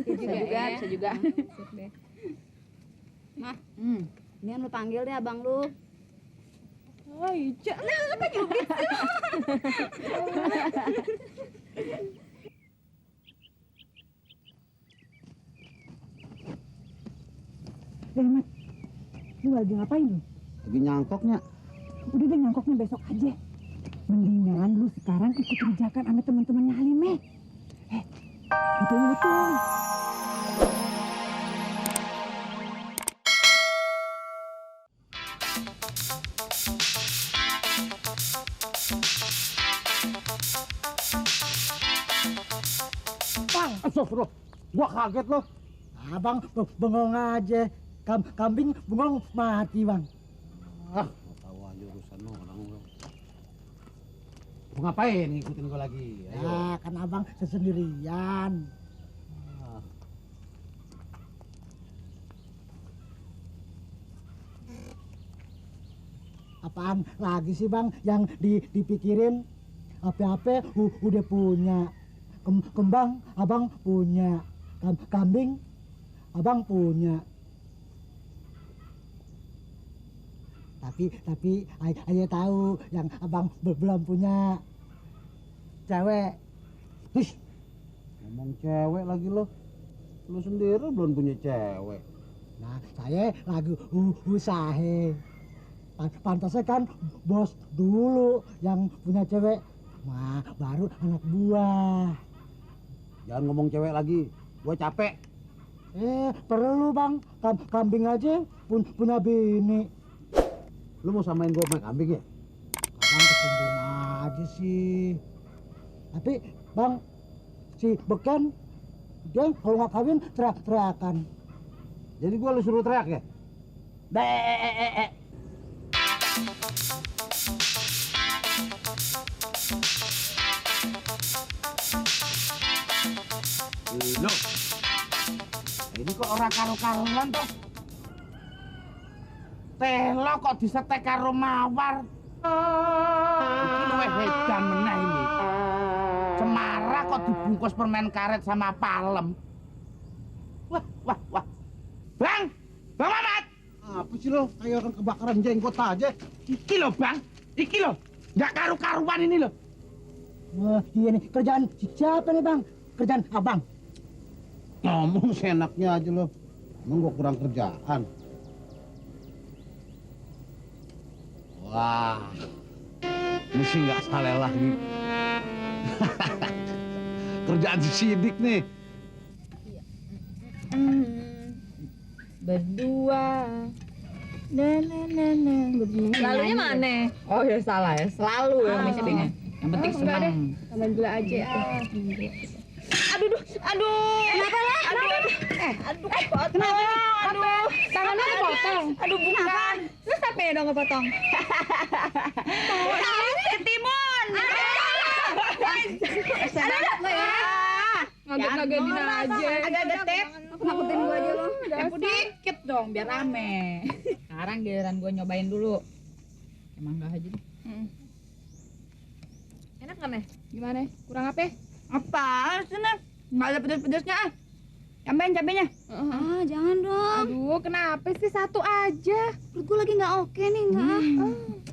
Bisa juga. Sip deh. Mah, ini lu panggil deh abang lu. Oh, Ica. Nah, kan nyubit sih. Mat, lu lagi ngapain lu? Lagi nyangkoknya. Udah deh nyangkoknya besok aja. Mendingan lu sekarang ikut kerjakan sama teman-temannya Halime. Itu betul. Bang, astagfirullah. Gua kaget loh. Abang bengong aja. Kambing bengong mati, Bang. Ah, tahu aja urusan orang lu. Mau ngapain ngikutin gua lagi? Ayo. Ya, kan abang sendirian. Ah. Apaan lagi sih, Bang, yang dipikirin? Apa-apa udah punya. Kembang abang punya. Kambing abang punya. Tapi aja tahu yang abang belum punya cewek. Hih, ngomong cewek lagi lo. Lu sendiri belum punya cewek. Nah, saya lagi usaha. Pantasnya kan bos dulu yang punya cewek. Wah, baru anak buah. Jangan ngomong cewek lagi. Gua capek. Perlu, Bang. Kambing aja punya bini. Lu mau samain gua sama kambing ya? Abang kesinggung aja sih. Tapi, Bang, si Beken, dia kalau nggak kawin teriak-teriakan. Jadi gua lu suruh teriak ya? Loh, ini kok orang karo-karuan toh? Telo kok disetek karo mawar? Iki luwih edan meneh ini. Cemara kok dibungkus permen karet sama palem. Wah. Bang Mamat! Apa sih lo? Kayak orang kebakaran jenggot aja. Iki loh bang, iki loh. Nggak karu-karuan ini loh. Wah, iya nih. Kerjaan siapa nih, Bang? Kerjaan abang. Ngomong seenaknya aja loh. Emang gua kurang kerjaan. Wah, ini sih nggak salah lagi. Kerjaan si Sidik nih. Berdua. Lalunya mana? Oh ya salah ya, selalu ya mestinya. Yang penting senang. Taman gula aja. Aduh. Kenapa lah? Aduh. Tangannya dipotong. Aduh bukan. Lu siapa ya dong ngepotong? Timun. Senang lo ya. Ngaget-ngagetin aja. Agak detek. Nakutin gua aja lo. Tempo dikit dong biar rame. Sekarang giliran gua nyobain dulu. Emang enggak aja deh. Enak nggak Meh? Gimana? Kurang apa? Apa? Sana. Nggak ada pedas-pedasnya ah. Tambahin cabenya. Jangan dong. Aduh, kenapa sih satu aja? Perut gua lagi nggak oke nih, nggak.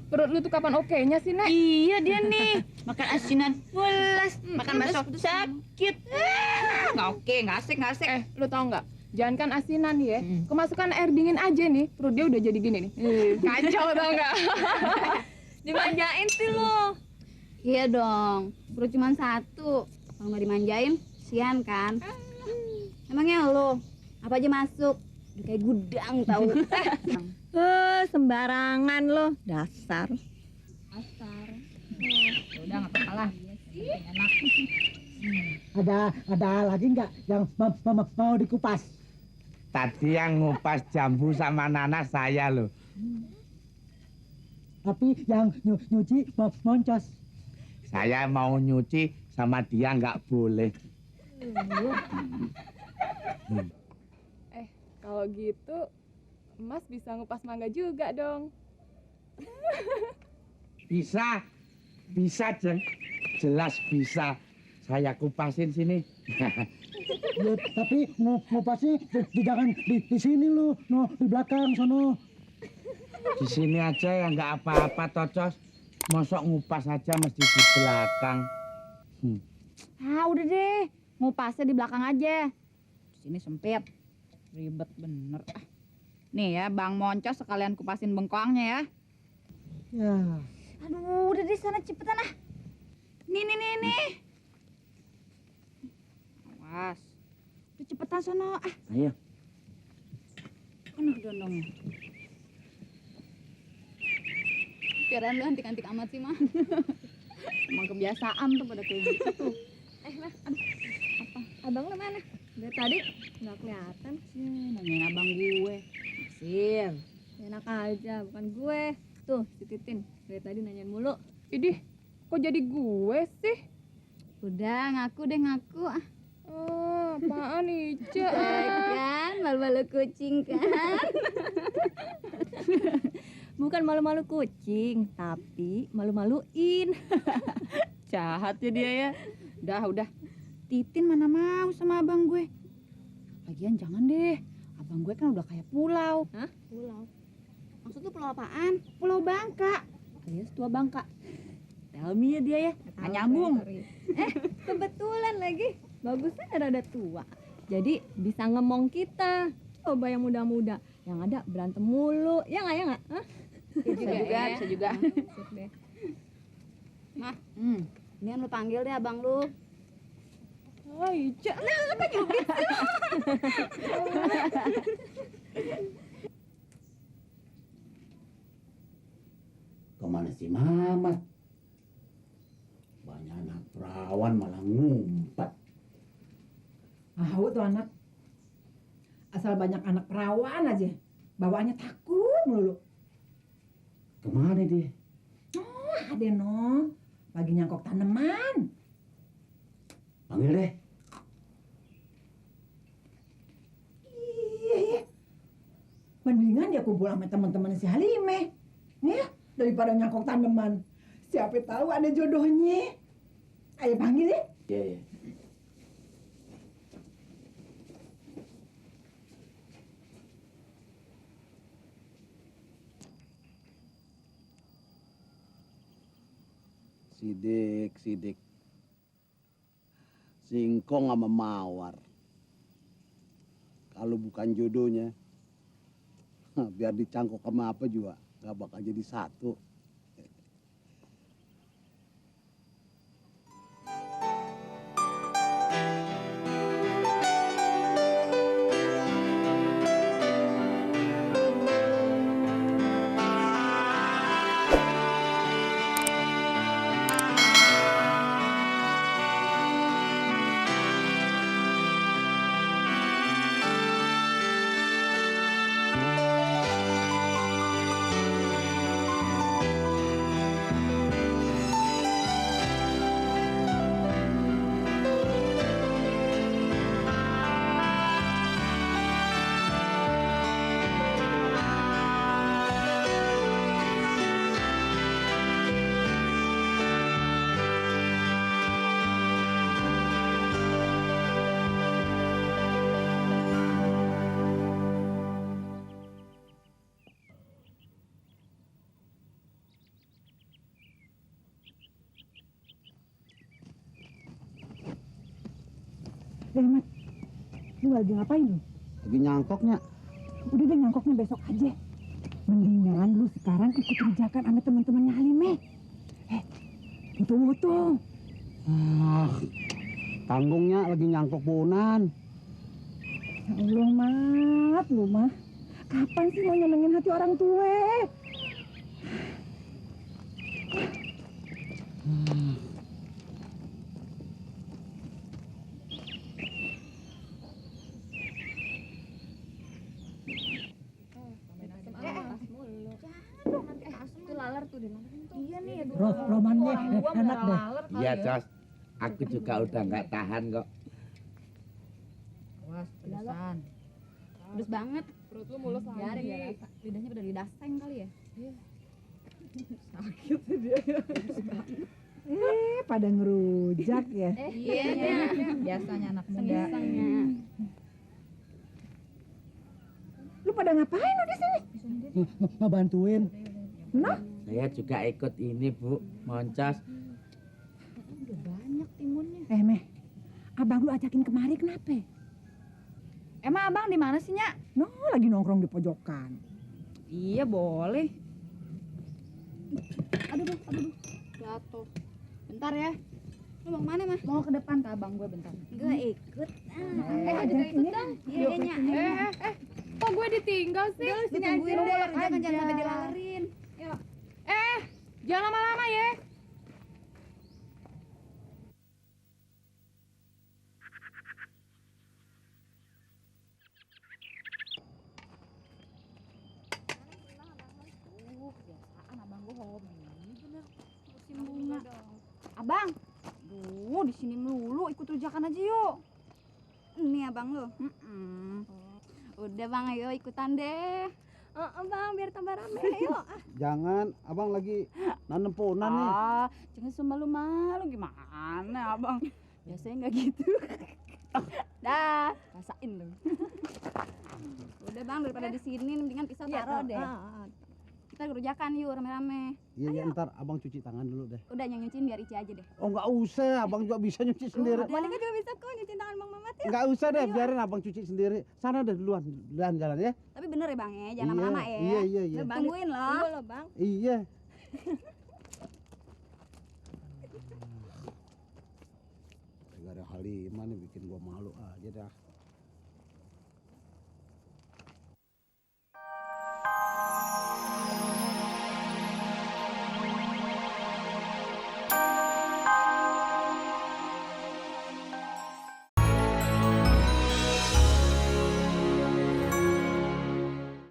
Perut lu tuh kapan okenya sih, Nek? Iya dia nih, makan asinan pulas, makan bakso sakit. Nggak oke, nggak asik. Lu tau nggak? Jangankan asinan ya, kemasukan air dingin aja nih, perut dia udah jadi gini nih. Kacau tau nggak? Dimanjain sih lo. Iya dong. Perut cuma satu. Kalau nggak dimanjain, sian kan? Emangnya lo apa aja masuk? Udah kayak gudang tahu. Sembarangan lo, dasar. Udah nggak apa-apa lah. Enak. Ada lagi nggak yang mau dikupas? Tadi yang ngupas jambu sama nanas saya loh. Tapi yang nyuci moncos. Saya mau nyuci sama dia nggak boleh. Kalau gitu, Mas bisa ngupas mangga juga dong. Bisa Jeng. Jelas bisa. Saya kupasin sini. Ya, tapi ngupasnya jangan di sini lu, no di belakang sono. Di sini aja ya nggak apa-apa, Tocos. Mosok ngupas aja mesti di belakang. Ah, udah deh. Ngupasnya di belakang aja. Di sini sempit. Ribet bener. Nih ya, Bang Moncos sekalian kupasin bengkoangnya ya. Ya. Aduh, udah deh sana cepetan ah. Nih. Awas. Udah cepetan sono ah. Ayo. Mana dondongnya? Kirain lu antik-antik amat sih, Mah. Emang kebiasaan tuh pada kayak gitu tuh. Lah, aduh. Apa? Abang lu mana? Dari tadi nggak kelihatan. Nanyain abang gue. Masir. Enak aja, bukan gue. Tuh, si Titin. Dari tadi nanyain mulu. Idih, kok jadi gue sih? Udah, ngaku deh ngaku. Ah, Oh, apaan Ica? kan, malu-malu kucing kan? Bukan malu-malu kucing, tapi malu-maluin. Jahat ya dia ya. Udah. Titin mana mau sama abang gue. Lagian jangan deh. Abang gue kan udah kayak pulau. Hah? Pulau? Maksud lu pulau apaan? Pulau Bangka. Alias tua Bangka. Tell me ya dia ya. Nggak nyambung. Kebetulan lagi. Bagusnya rada tua. Jadi bisa ngemong kita. Coba yang muda-muda. Yang ada berantem mulu. Ya nggak? Hah? Bisa juga. Sip deh. Mah, ini lu panggil deh abang lu. Oh, Ica. Kemana si Mamat? Banyak anak perawan malah ngumpet. Tahu tuh anak. Asal banyak anak perawan aja. Bawaannya takut mulu. Kemana dia? Oh, ada no. Lagi nyangkok tanaman. Panggil deh. Iya. Mendingan dia kumpul sama teman-teman si Halimeh. Ya, daripada nyangkok tanaman. Siapa tahu ada jodohnya. Ayo panggil ya. Iya. Sidik. Singkong sama mawar. Kalau bukan jodohnya, biar dicangkok sama apa juga, gak bakal jadi satu. Mat, lu lagi ngapain lu? Lagi nyangkoknya. Udah deh nyangkoknya besok aja. Mendingan lu sekarang ikut kerjakan sama teman-temannya Halimeh. Tuh. Tanggungnya lagi nyangkok punan. Ya Allah, Mat, lu mah. Kapan sih mau nyenengin hati orang tua? Iya nih, Romannya enak deh. Iya, Cos. Aku juga udah nggak tahan kok. Awas, pedesan. Pedes banget. Perut lu mulus lagi. Biarin ya rasa. Lidahnya pada lidah seng kali ya. Sakit sih dia. Pada ngerujak ya. Iya, biasanya anak muda. Lu pada ngapain lu di sini? Ngebantuin. Nah, Saya juga ikut ini, Bu. Moncos. Banyak timunnya. Meh, abang lu ajakin kemari kenapa? Emang abang di mana sih, Nyak? No, lagi nongkrong di pojokan. Iya, boleh. Aduh. Jatuh. Bentar ya. Lu mau kemana, Mah? Mau ke depan ke abang gue bentar. Gue ikut. Gue juga ikut dong. Iya, Nya. Kok gue ditinggal sih? Ditungguin deh, jangan sampai dilalerin. Jangan lama-lama ya. Biasaan abang gue hobi bener. Musim bunga. Abang. Di sini melulu ikut rujakan aja yuk. Ini abang lu. Udah Bang, ayo ikutan deh. Bang, biar tambah rame. Ayo. Jangan, abang lagi nanem ponan nih. Jangan semalu-malu gimana abang? Biasanya nggak gitu. Dah, rasain lu. Udah bang, daripada di sini mendingan pisau taruh deh. Kita gerujakan yuk rame-rame. Iya, ntar abang cuci tangan dulu deh. Udah yang nyuciin biar Ici aja deh. Oh, nggak usah, abang juga bisa nyuci sendiri. Monika juga bisa kok nyuciin tangan Bang Mamat ya. Nggak usah deh, biarin abang cuci sendiri. Sana deh duluan, jalan ya. Tapi bener ya bang ya, jangan Iya, lama-lama ya. iya. Tungguin loh. Tunggu loh bang. Iya. Gara-gara Halimah nih bikin gua malu aja dah.